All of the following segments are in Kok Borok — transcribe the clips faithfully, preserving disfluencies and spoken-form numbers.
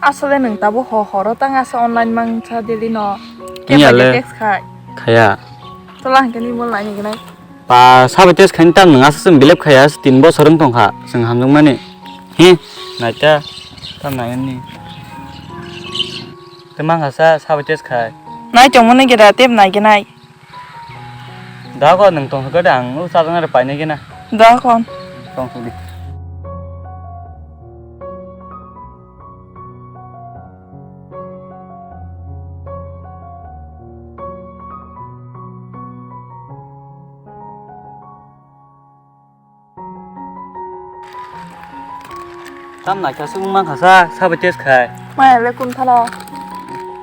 Asole nwng tabuk ho horo tang asa online mangsa daily no. Wngya le. Text khai. Khaya. Tola hwnkhe ni mol naini gwnai. Pa sabai test khaini tam nwng aswk chwng belep khaya, aswk tin bosor wng tongkha chwng hamjwkmani. Hi, naita tam nangani. Tei mangkha sa sabai test khai. Nai tongmani geda tep nai genai. Da ko nwng tong khe de ang u chajaknai rok painai gena. Da ko. Tong sudi. Tam naikha se wngma kha sa, sabai test khai. Maya le kun thalo.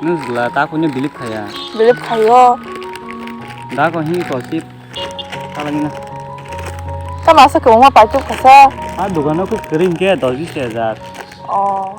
Nwng jwla ta kuni bilip khaya. Bilip khayo. Da ko hi ko sip. Tala ni na. Tam asa kwbangma paitwk kha sa. A dogano khe kwrwi hinkhe dos bis hajar. Oh.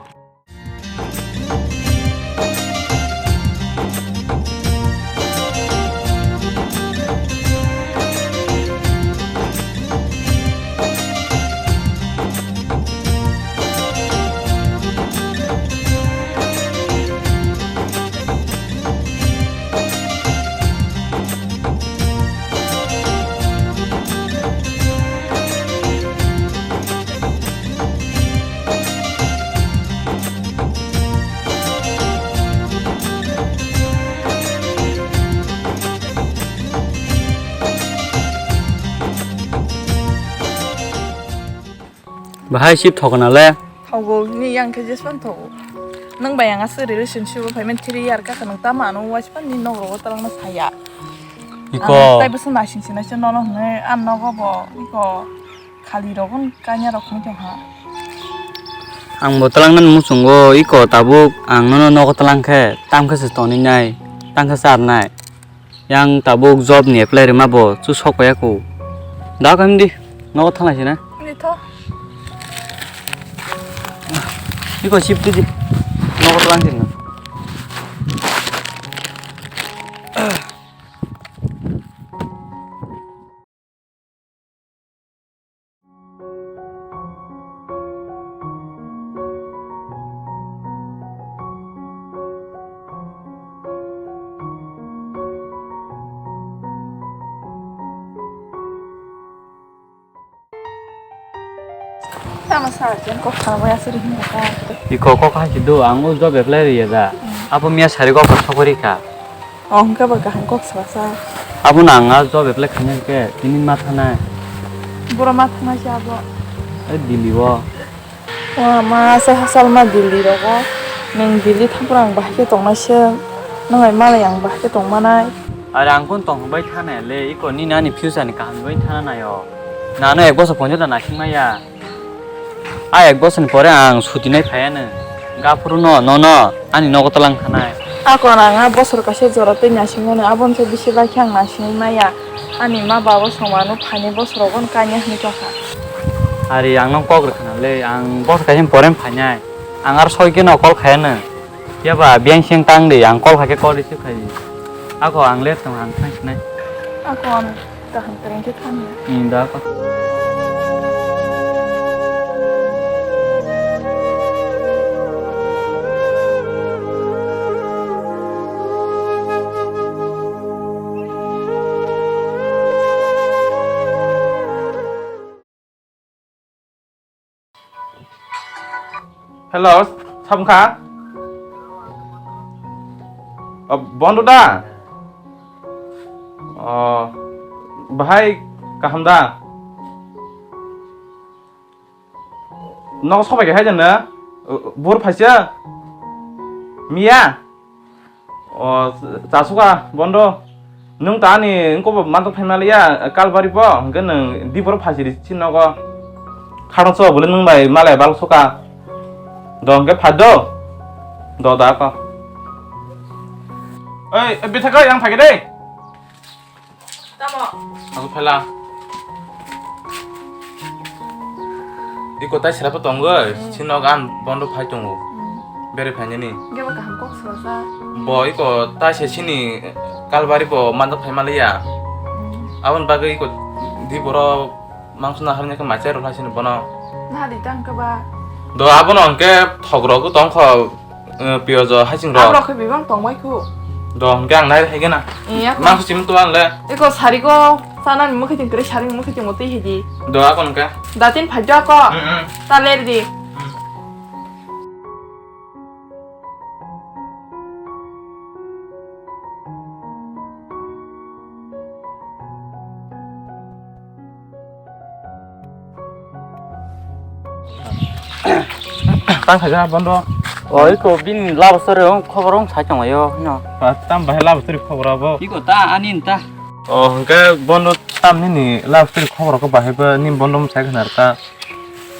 Bahai sip thokna le. Thogo, ni yang khe jespan thogo. Nang bai ang aswk relationship o phaimani three year kha, nang tamo ano waispan ni nok rogo talangna saya. Iko. Ang tai bwswk naising sinai se nono hwnwi, ang nogo bo iko khali rok wng kanya rok wng tongkha. Ang bo talangna muchungo, iko tabuk ang nono nogo talang khe, tam khe se tonwi nai, tam khe se ar nai. Yang tabuk job ni apply rima bo chu sok paiya ko. Da kami di, nogo thalai sina. Ni tho. Iko sip tu di. Nogo thalang sina. Tama sa jen kok salmaya suri hinga ka. Iko kok hai si do, ang o job apply riya da. Hmm. Apo miya sari kok kok sokori ka. Oh, hwnkhe bo kaham kok salasa. Abono ang a job apply khaina hwnkhe tini ma thanai. Boro ma thangnai se abo. Ai Delhi o. O ma se hachal ma Delhi rogo. Nwng Delhi thangphuru ang bahai khe tongnai se. Nwng bai malai ang bahai khe tongmanai. Are ang kun tong bai thanai le, iko nini ani future ni kaham bai thana naio. Nano ek bosor ponjo da naising maya. A ek bosor ni pore ang suti nai phaiya no. Gaphuru no, nono, ani nogo talang khanai. Ako ang a bosor kaisa jora tei naisingmano, aboni se bisi bai khe ang naisingwi maya. Ani ma baba songmano phaini bosorogo no kanya hwnwi tongkha. Ari ang no kok rwkha na le, ang bosor kaisa ni pore phainai. Ang aro soi khe no call khaiya no. Phiya ba biyang seng tang di, ang call kha khe call receive khai di. Ako ang le tong ang thang sinai. Ako ang Kaham kwrwng khe thani. Hmm, da ko. Hello, samkha? O, Bondo da? O, bahai kaham da? Nogo sobai khe hai jana? Bor phaisa? Miya? O, chasuka, Bondo. Nwng ta ani wngkok bo mantok phai maliya, Kalbari bo, hwnkhe nwng di borok phai siri si nogo. Kharang so bole nwng bai malai bal suka. Do hwnkhe phai do. Do da ko. Oi, bithaka yang phai de. Tamo. Aku phela. Iko tai sera pa tongoi, hmm, sino gan Bondo phai tongo. Hmm. Bere phai nini. Ge ba kaham kok sala sa. Bo iko tai se sini Kalbari bo manjak phai maliya. Hmm. Abon bagwi iko di boro mangso na harnya ke machai rok phai sini bono. Na di tang ke ba. Do abono hwnkhe thok rok tong kho. Eh, piyojo, haising rok. Aborok khe bebak tongbai khu. Do, hwnkhe ang nai hai gana. Iya. Mang khe chim tuan le. Eko sari ko, sana ni mukhe ching kre sari ni mukhe ching mutui hidi. Do, akon khe. Datin phajak ko. Mm, mm. Ta ler di. Mm. Tang khaja bondo. Oi ko bini lab sore ong khobor ong sai tong yo no. Tam bahai lab sore khobor abo. Iko ta ani ta. O hwnkhe bondo tam nini lab sore khobor ko bahai ba ni bondo sai khnar ta.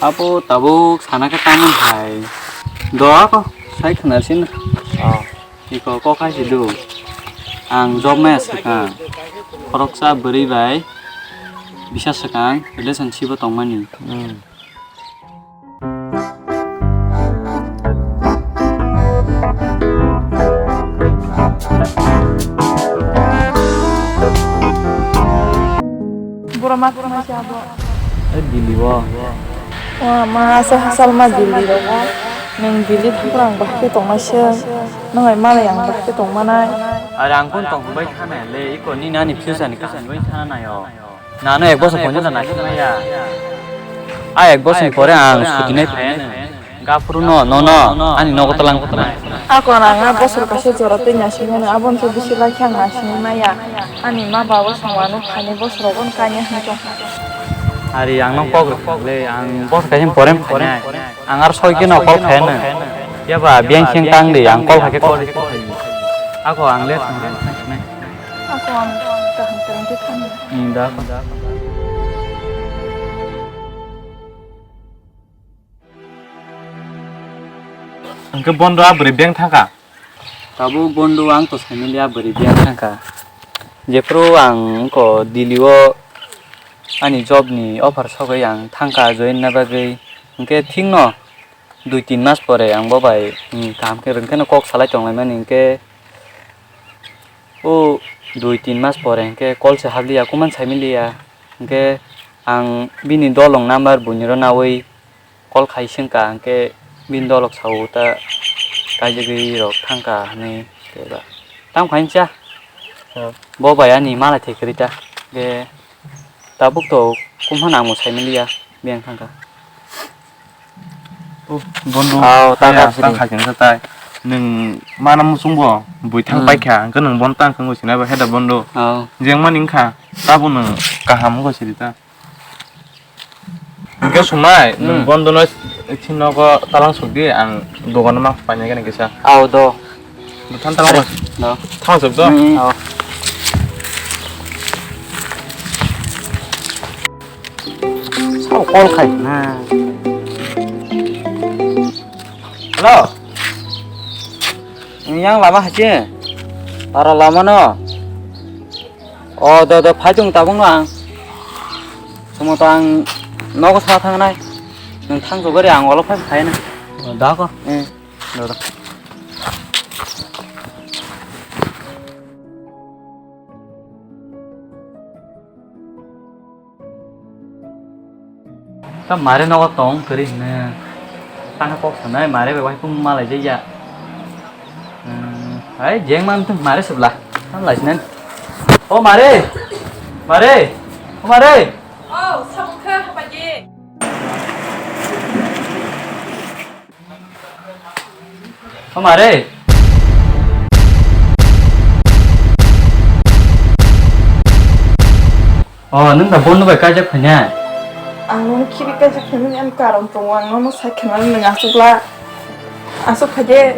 Abo tabuk sana khe tamon hai. Do ko sai khnar sin. Oh. Iko kok hai si do. Ang job maya swkang. Khoroksa bwrwi bai bisa swkang relationship o tongmani. Hmm. Bura ma, bura ma si abo. Eh, Delhi o. Wa ma asa hasal ma Delhi rogo. Nwng Delhi thangphuru ang bahai khe tongmai se. Nwng ai malai ang bahai khe tongmanai. Are ang kun tong bai thana le, iko ni nani future ni kaham bai thana nayo. Nano ek bosor ponjo na naisingmaya. A ek bosor pore ang sutinai phai ano. Gaphuru no, no, no, ani nogo talang khna. Ako nang a bosor kaisa jora tei naisingmani, aboni se bisi lai khe ang naisingmaya. Ani ma baba song ano phaini bosor rogo kanya hin tong. Ari ang no kok rwkha le, ang bosor kaisa pore phainai. Ang ar soi khe no call khaino. Yaba biyang siyang tang di, ang call kha khe call receive khaidi. Ako ang le thang thang thang. Ako ang kaham terang khe thang. Hmm, da. Hwnkhe bondo a bwrwi beng thangkha? Tabuk bondo ang to saimaliya bwrwi beng thangkha. Jephru ang wngkha Delhi o ani job ni offer sogwi ang thangkha join na bagwi. Hwnkhe thikno dui tin mas pore ang bo bai, hmm, kaham khe rwngkheno kok salai tonglaimani hwnkhe o dui tin mas pore hwnkhe call se habliya, kuman saimiliya. Hwnkhe ang bini dolong number buini rw nawi call khai se wngkha, hwnkhe bini dolok sao ta kaijagwi rok thangkha hinwi khe ba. Tamo khai cha? Bo bai ani malai thai kwrwi ta. Hwnkhe tabuk to kumphano ang bo saimiliya, biyang thangkha. Oh, bondo. Aw, ta kha sini. Nwng mana muchungbo bui thang paikha, hwnkhe nwng bono tang khe wngwi sinai ba heda bondo. Aw. Jengmani wngkha, tabuk nwng kaham wngwi sidi ta. Hwnkhe sumai, nwng bondo no sini nogo talang sukdi, ang dogan o ma painai gana kisa. Aw, do. Thang thang. Are, no. Thang sok do. Hmm. Oh. Sao call khai na. Hello. Yang lama hache. Para lama no. O do do phai tung tabung no ang. Somo to ang nogo sa thangnai. Nang thang sok gari ang olo phai phai na. Da ko. Eh. Dada. Ta mare nogo tong kwrwi hwnwi. Tangkhe kok sanai mare bai waikung malai jaya. Hmm, hai jeng man tong mare sebla. Tam lai sinan. O mare. Mare. O mare. Oh, samung kha hapaji. O mare. O, nwng da bondo bai kaijak phainai? Ang nono khibi kaijak phaimani ani karon tongo, ang nono sai khwnani nwng aswk la, aswk phaide.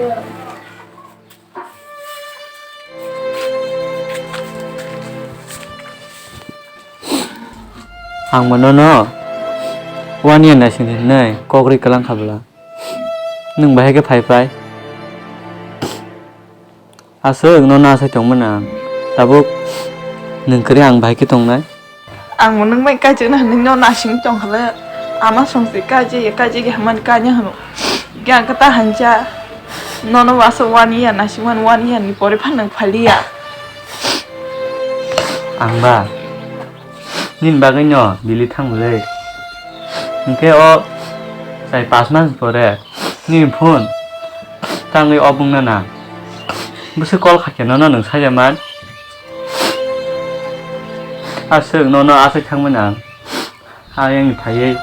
Ang bo nono one year naising hinwi kok ri kwlang kha bwla. Nwng bahai khe phai phai. Aswk nono asai tongmani ang. Tabuk nwng kwrwi ang bahai khe tongnai. Ang bo nwng bai kaijakna hinwi no nasing tong kha le. Ama song se kaijak ya, kaijak ya hwnmani kanya hwno. Hwnkhe ang khe ta hancha. Nono bo aswk one year naisingmani, one year ni pore phano nwng phaliya. Ang ba nini bagwi no Delhi thang bwlwi. Hwnkhe o chai pas mas pore nini phone. Tangwi o bwngna nang. Bwswk call khaikhe nono nwng sajaman. Aswk nono aswk thangmani ang. Ayang phaiwi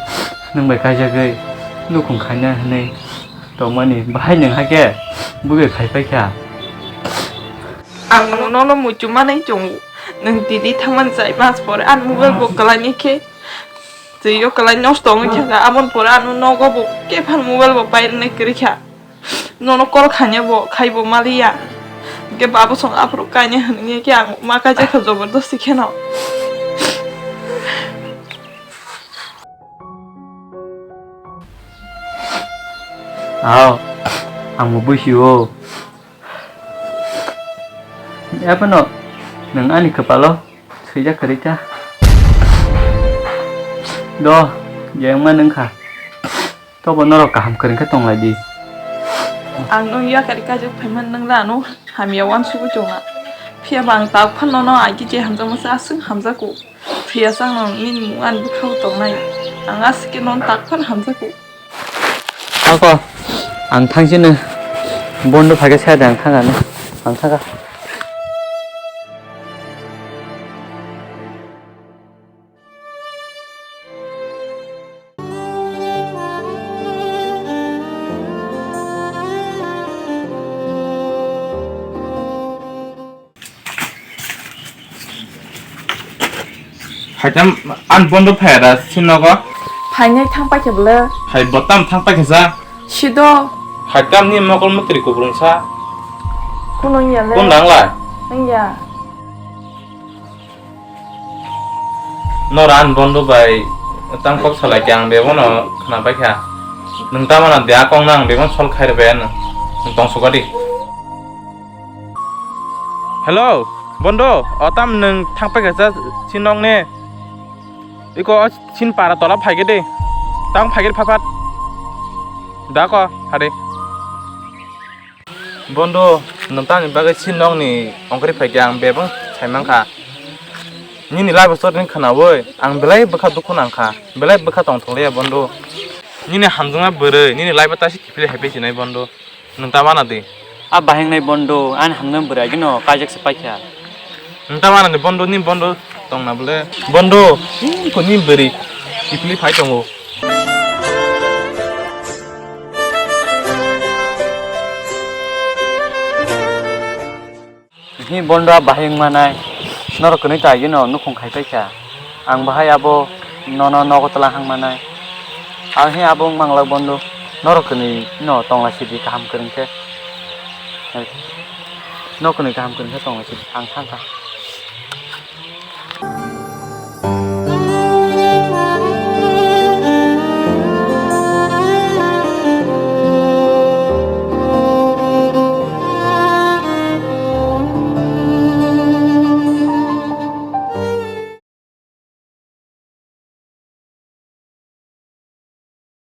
nwng bai kaijagwi nukhung khaina hwnwi tongmani bahai nwng hakhe bwgwi khaipaikha. Ang nono muitu manwi chongo. Nwng tini thangmani chai mas pore ang mobile bo kwlaini khe. Twi o kwlai nosto wngwi thangkha, aboni pore ano nogo bo kephar mobile bo pairwnai kwrwi kha. Nono call khaina bo khai bo maliya. Hwnkhe babu song aphuru kaina hwnwi khe ang ma kaijakha jobordosti kheno. Aw, ang bo buisio. Abono nwng ani kwpalo swijak kwrwi ta. Do, je wngma nwng kha. Tobo norok kaham kwrwng khe tong lai di. Ang nwng yakari kaijuk phaimani nwng le ano hamya uansugwi tongo. Phiya ba ang tak phano nono aigwi je hamjakma se aswk hamjago. Phiya se ang nini mung ani bwkhao tongnai. Ang aswk khe nono tak phano hamjago. Ako, ang thangsino. Bondo phaikhe saya de ang thangani. Ang thangkha. Haitam an bondo phaya da sinogo. Phainai thang paikhe bwle. Hai botam thang paikhe sa. Sido. Haitam ni mokol mutri kubrung sa. Kuno ya le. Kun dang lai. Nang ya. Nora an bondo bai tang kok salai khe ang bebono khna paikha. Nwng tamana de a kok nang bebono sol khairbai ano. Nwng tong sokadi. Hello, bondo, o tam nwng thang paikha sa sinok ne. Iko o sin para tola phaikhe de. Tang phaikhe phaphat. Da ko, hade. Bondo, nwng tamni bagwi sinokni ongkhorwi phaikhe ang bebak saimankha. Nini life story khnaui ang belai bwkha dukhu nangkha, belai bwkha tongthokliya bondo. Nini hamjakma bwrwi nini life o taisi kiphilwi hai phinai bondo. Nwng ta mana di? A bahengnai bondo, ani hamjakma bwrwi agino kaijak se paikha. Nwng ta mana di bondo, ni bondo tongna bole? Bondo, ni ko ni bwrwi kiphilwi phai tongo. Hi bondo a bahai wngmanai, norok kwnwi ta agino nukhung khai paikha. Ang bahai abo nono nogo twlang hang manai. Ang hi abo wngmanglak bondo, norok kwnwi no tongla sidi kaham kwrwng khe. Nok kwnwi kaham kwrwng khe tongla sidi, ang thangkha.